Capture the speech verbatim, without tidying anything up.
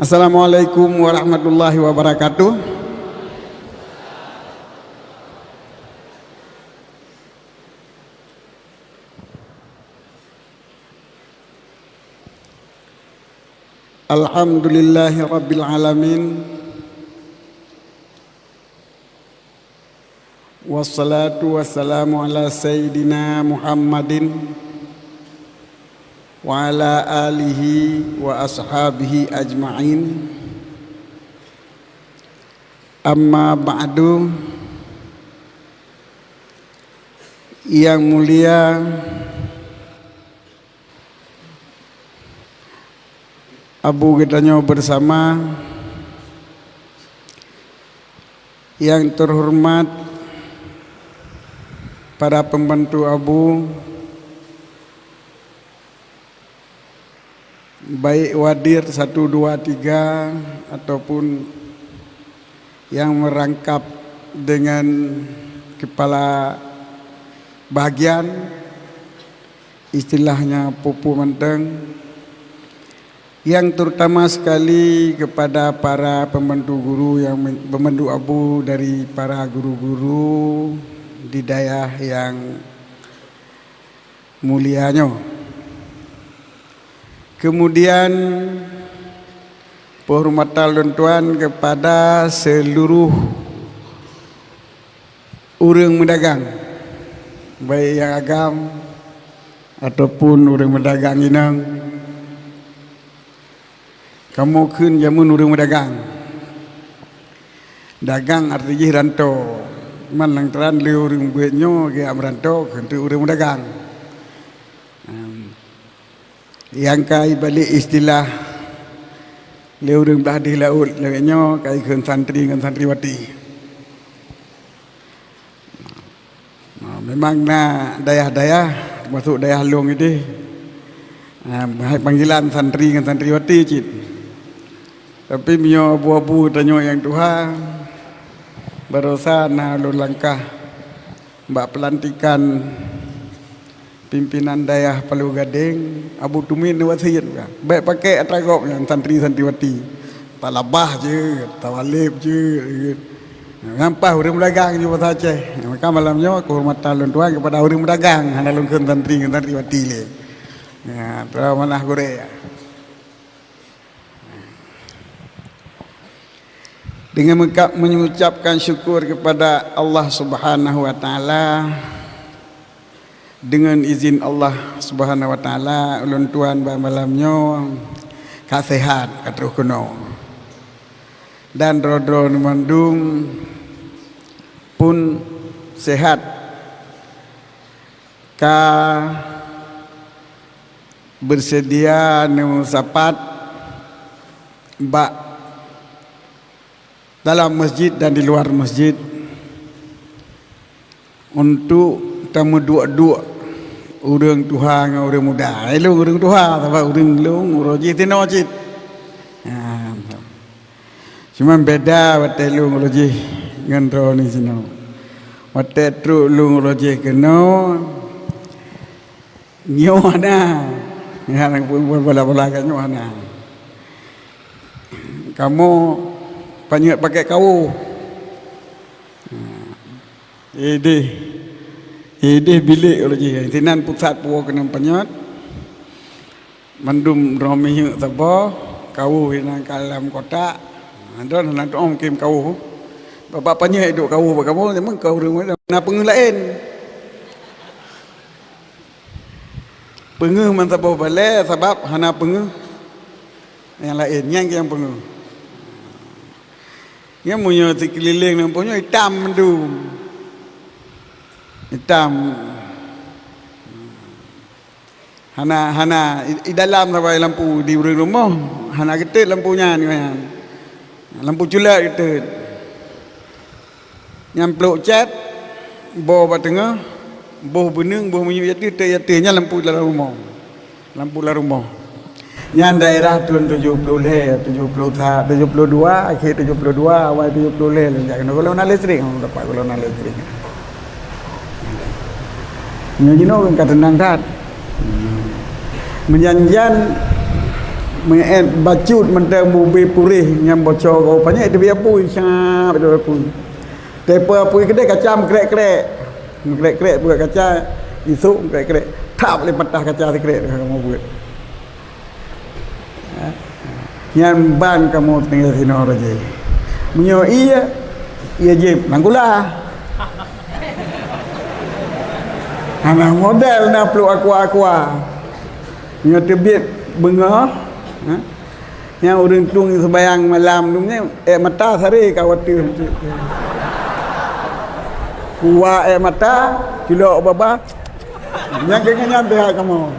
Assalamualaikum warahmatullahi wabarakatuh. Alhamdulillahi rabbil alamin. Wassalatu wassalamu ala sayyidina Muhammadin wa ala alihi wa ashabihi ajma'in. Amma ba'du. Yang mulia Abu geutanyoe bersama, yang terhormat para pembantu Abu, baik wadir satu, dua, tiga, ataupun yang merangkap dengan kepala bahagian, istilahnya pupu mantong, yang terutama sekali kepada para pembantu guru yang men-, pembantu Abu dari para guru-guru di dayah yang mulia nyoe. Kemudian, penghormatan lôn tuan kepada seluruh ureuëng meudagang, baik nyang agam ataupun ureuëng meudagang inong. Kamoe kheun jameun ureuëng meudagang. Dagang arti jih ranto. Man nyang teuran lé ureuëng beuet nyoe geujak meuranto kheun teuk ureuëng meudagang. Em, nyang ka ibalek istilah lé ureuëng blah deh laôt lagée nyoe ka ikheun santri ngon santriwati. Ha, memang na dayah-dayah, teumasok dayah lôn ideh, ha, hai panggilan santri ngon santriwati cit. Tapi meunyoe abu-abu tanyoe nyang tuha, baroesa na lôn langkah bak peulantikan pimpinan dayah Palu Gadeng, Abu Tumin neuwasiet, bèk pakèk atra gob nyan santri-santriwati. Talabah jeuet, tawaleb jeuet. Nyan paih ureueng meudagang jih basa Aceh. Maka malam nyoe keuhormatan lôn tuan keupada ureueng meudagang, hana lôn kheun santri ngon santriwati lé. Ya, troh manah gurèe. Dengan mengka-, mengucapkan syukur kepada Allah Subhanahu wa Taala, dengan izin Allah Subhanahu wa Taala, ulôn tuan bak malam nyoe ka sehat, ka troh keunoe. Dan droe-droe mandum pun sehat, ka beuseudia neumeusapat bak dalam masjid dan di luar masjid untuk tameuduek-duek ureueng tuha ngon ureueng muda. Eh, lôn ureueng tuha, sabab ureueng lôn uroe jih tinoe cit. Ha. Cuma beda watèe lôn uroe jih ngon droeneuh sinoe. Watèe trok lôn uroe jih keunoe, nyoe hana. Nyan bola-bola ka nyoe hana. Kamoe panyöt pakèk kawoh. Ideh, ideh bilék uroe jih. Sinan pusat puwoe keuneuk panyöt. Mandum droe minyeuk saboh, kawoh inan ka lam kotak. Droe hana tu'oh mungken kawoh. Babah panyöt duek kawoh bak kamoe, jameun ka ureueng na peungeuh laén. Peungeuh meusaboh balèe sabab hana peungeuh nyang laén, nyan nyang peungeuh. Nyan meunyoe sikeulileng lampu nyoe itam mandum. Itam. Hana, hana, i, i dalam sabai lampu di ureueng rumoh, hana geuteut lampu nyan, nyan. Lampu culek geuteut. Nyang plôk cét, boh bak teungoh, boh beuneung, boh minyeuk ateueh, teuk ateueh, nyan lampu dalam rumoh. Lampu lam rumoh. Nyan daerah thôn tujoh ploh lhèe, tujoh ploh sa-, tujoh ploh dua, akhé tujoh ploh dua, awai tujoh ploh lhèe lôn jak keunoe. Golongan listrik, dapat golongan listrik. Nyoe jinoe ka teunang that. Meujan-jan meuet bacut mantong mubé puréh nyang bocor gob panyét teubiet apui, syap teubiet apui. Teupeu apui keudeh kaca meukrek-krek. Meukrek-krek buet kaca, isok meukrek-krek. Thap lé patah kaca sikrek kamoe buet. Nyan ban kamoe tinggai sinoe raja. Meunyoe ié, ié jép nangkula. Hana model na pluek aqua-aqua. Meunyoe teubiet beungoh, ha? Nyang ureuëng tueng seubayang malam tu nyan, ék mata sare ka watée. Kuwa ék mata, culok baba. Nyang keu nyan pihak kamoe.